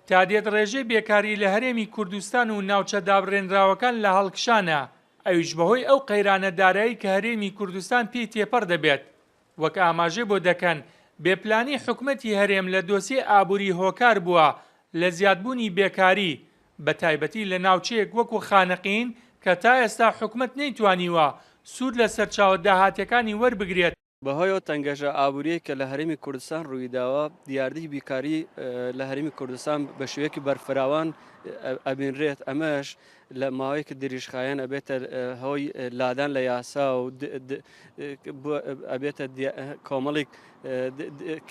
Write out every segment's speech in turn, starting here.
تا دێت ڕێژەی بێکاری لە هەرێمی کوردستان و ناوچە دابڕێنراوەکان لە هەڵکشانە، ئەویش بەهۆی ئەو قەیرانە دارایی کە هەرێمی کوردستان پێی تێپەڕ دەبێت. وەک ئاماژەی بۆ دەکەن، بێپلانی حکومەتی هەرێم لە دۆسیەی ئابووری هۆکار بووە لە زیادبوونی بێکاری، بەتایبەتی لە ناوچەیەک وەکو خانەقین کە تا ئێستا حکومەت نەیتوانیوە سوود لە سەرچاوە داهاتیەکانی وەربگرێت. بەهۆی ئەو تەنگەژە ئابووریەی کە لە هەرێمی کوردستان ڕوویداوە، دیاردەی بیکاری لە هەرێمی کوردستان بە شێوەیەکی بەرفراوان ئەبینرێت، ئەمەش لە ماوەیەکی دریژخایەن ئەبێتە هۆی لادان لە یاسا و ئەبێتە کۆمەڵێک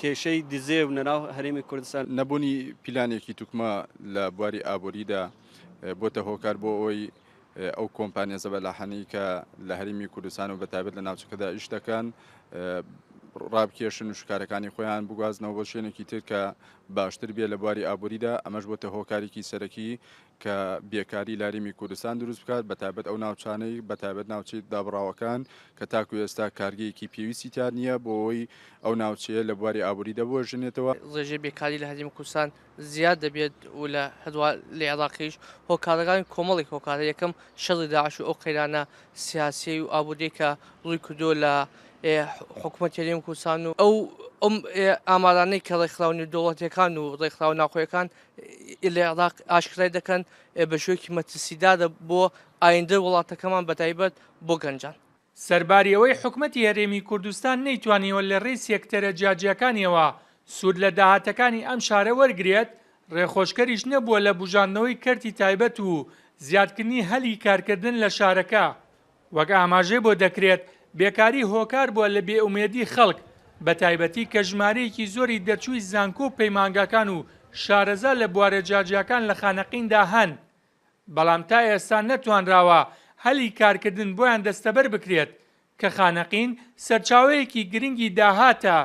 کێشەی دزێو لەناو هەرێمی کوردستان. نەبوونی پیلانێکی توکمە لە بواری ئابووریدا بۆتە هۆکار بۆ ئەوەی ئەو کۆمپانیا زەبەلاحانەی کە لە هەرێمی کوردستان و بەتایبەت لە ناوچەکەدا ئیش دەکەن ڕابکێشن و شکارەکانی خۆیان بگوازنەوە بۆ شوێنێکی تر کە باشتر بێ لە بواری ئابووریدا ئەمەش بۆتە هۆکارێکی سەرەکی کە بێکاری لە هەرێمی کوردستان دروست بکات بەتایبەت ئەو ناوچانەی بەتایبەت ناوچەی دابڕاوەکان کە تاکو ئێستا کارگەیەکی پێویستی تیا نییە بۆ ئەوەی ئەو ناوچەیە لە بواری ئابووریدا بوەژێنێتەوە. ڕێژەی بێکاری لە هەرێمی کوردستان زیاد دەبێت و لە هەروە لە عێراقیش هۆکارەکانی کۆمەڵێک هۆکارە یەکەم شەڕی داعش و ئەو قەیرانە سیاسیەی و ئابووریەی کە ڕووی کردووە لە حکومەتی هەرێمی کوردستان و ئەو ئامارانەی کە ڕێکخراوە نێودەوڵەتیەکان و ڕێکخراوە ناوخۆیەکان لە عێراق ئاشکرای دەکەن بە شێوەیەکی مەترسیدارە بۆ ئایندەی وڵاتەکەمان بەتایبەت بۆ گەنجان. سەرباری ئەوەی حکومەتی هەرێمی کوردستان نەیتوانیوە لە رێی سێکتەرە جیاجیاکانیەوە سوود لە داهاتەکانی ئەم شارە وەرگرێت، رێخۆشکەریش نەبووە لە بوژاندنەوەی کەرتی تایبەت و زیادکردنی هەلی کارکردن لە شارەکە. وەک ئاماژەی بۆ دەکرێت، بێکاری هۆکار بووە لە بێئومێدی خەڵک، بەتایبەتی کە ژمارەیەکی زۆری دەرچووی زانکۆ و پەیمانگاکان و شارەزا لە بوارە جیاجیاکان لە خانەقیندا هەن، بەڵام تا ئێستا نەتوانراوە هەلی کارکردن بۆیان دەستەبەر بکرێت، کە خانەقین سەرچاوەیەکی گرنگی داهاتە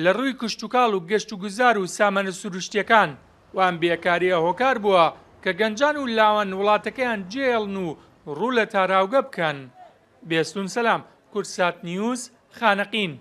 لە ڕووی کشتوکاڵ و گەشتوگوزار و سامانە سروشتییەکان و ئەم بێکارییە هۆکار بووە کە گەنجان و لاوان وڵاتەکەیان جێهێڵن و ڕوو لە تاراوگە بکەن. بێستوون سەلام، کوردسات نیوز، خانەقین.